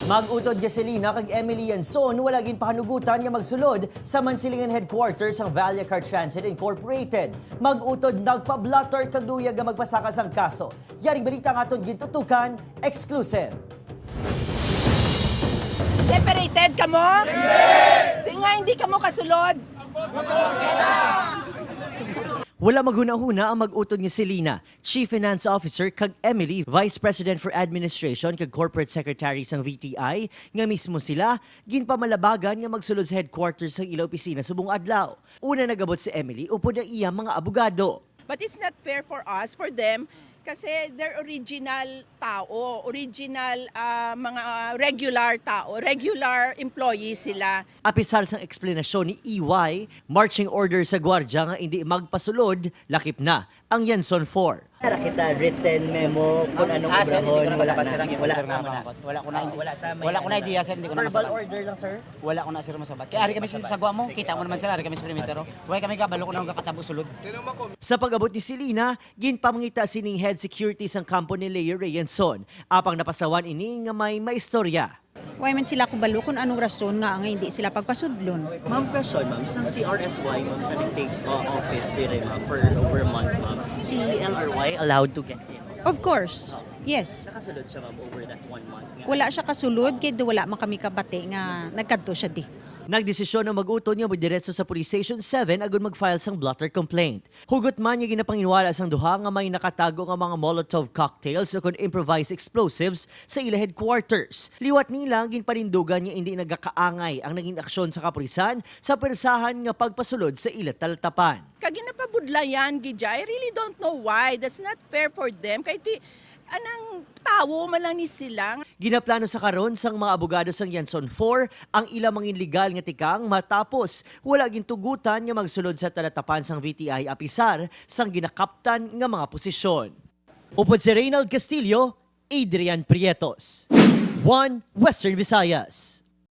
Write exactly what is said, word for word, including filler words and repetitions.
Mag-utod nga si Lina kag Emily Yanson wala ginpahanugutan nga magsulod sa Mansilingan headquarters sang Vallecar Transit Incorporated. Mag-utod nagpa-blotter kag luyag nga magpasaka sang kaso. Yaring balita ang aton gintutukan, exclusive. Separated kamo? Di nga hindi kamo kasulod? Wala maghunahuna ang mag-utod nga si Lina, Chief Finance Officer, kag Emily, Vice President for Administration kag Corporate Secretary sang V T I, nga mismo sila ginpamalabagan nga magsulod sa headquarters sang ila opisina subong adlaw. Una nagabot si Emily upod ang iya mga abogado. But it's not fair for us, for them, kasi they're original tao, original ah, mga regular tao, regular employees sila. Apisar sang eksplanasyon ni E Y, marching order sa gwardya nga indi magpasulod, lakip na ang Yanson four. Para kita written memo kung anong Ah, sir, hindi ko obrahon, na wala masabat, na. sir, ang Wala imposter ka na mo na. ako. Wala ko na, hindi, Wala ta, may wala ko na ano. idea, sir, hindi ko na Verbal masabat. Order lang, sir. Wala ko na, sir, masabat. Kaya ari kami sa sagwa mo, kita mo naman, sir, ari kami sa perimetero. Wala kami kabalo kung anong kakatabo sulod. Sa pag-abot ni Selena, ginpamangita sining head security sang kampo ni Leo Reyenson, apang napasawan ini nga may maistorya. Why man sila kubalo kung anong rason nga nga hindi sila pagpasudlon? Ma'am, question, ma'am. Sang C R S Y, ma'am, sa nag-take uh, office dire, ma'am, for over a month, ma'am. Si L R Y allowed to get in? Of course. Yes. Nakasulod siya, ma'am, over that one month nga? Wala siya kasulod kay wala man kami kabati nga nagkadto siya di. Nagdesisyon ang mag-utod nga magdiretso sa Police Station seven agud mag-file sang blotter complaint. Hugot man nga ginapanginwala sang duha nga may nakatago nga mga Molotov cocktails ukon improvised explosives sa ila headquarters. Liwat nila, ginpanindugan nga indi nagakaangay ang naging aksyon sa kapulisan sa pwersahan nga pagpasulod sa ila talatapan. Kag ginapabudlayan gid, I really don't know why. That's not fair for them. Kay ti, anang tawo man lang ni sila. Ginaplano sa karon sang mga abogado sang Yanson four ang ila mangin legal nga tikang matapos wala gintugutan nga magsulod sa talatapan sang V T I apisar sang ginakaptan nga mga posisyon. Upod si Reynald Castillo, Adrian Prietos, One Western Visayas.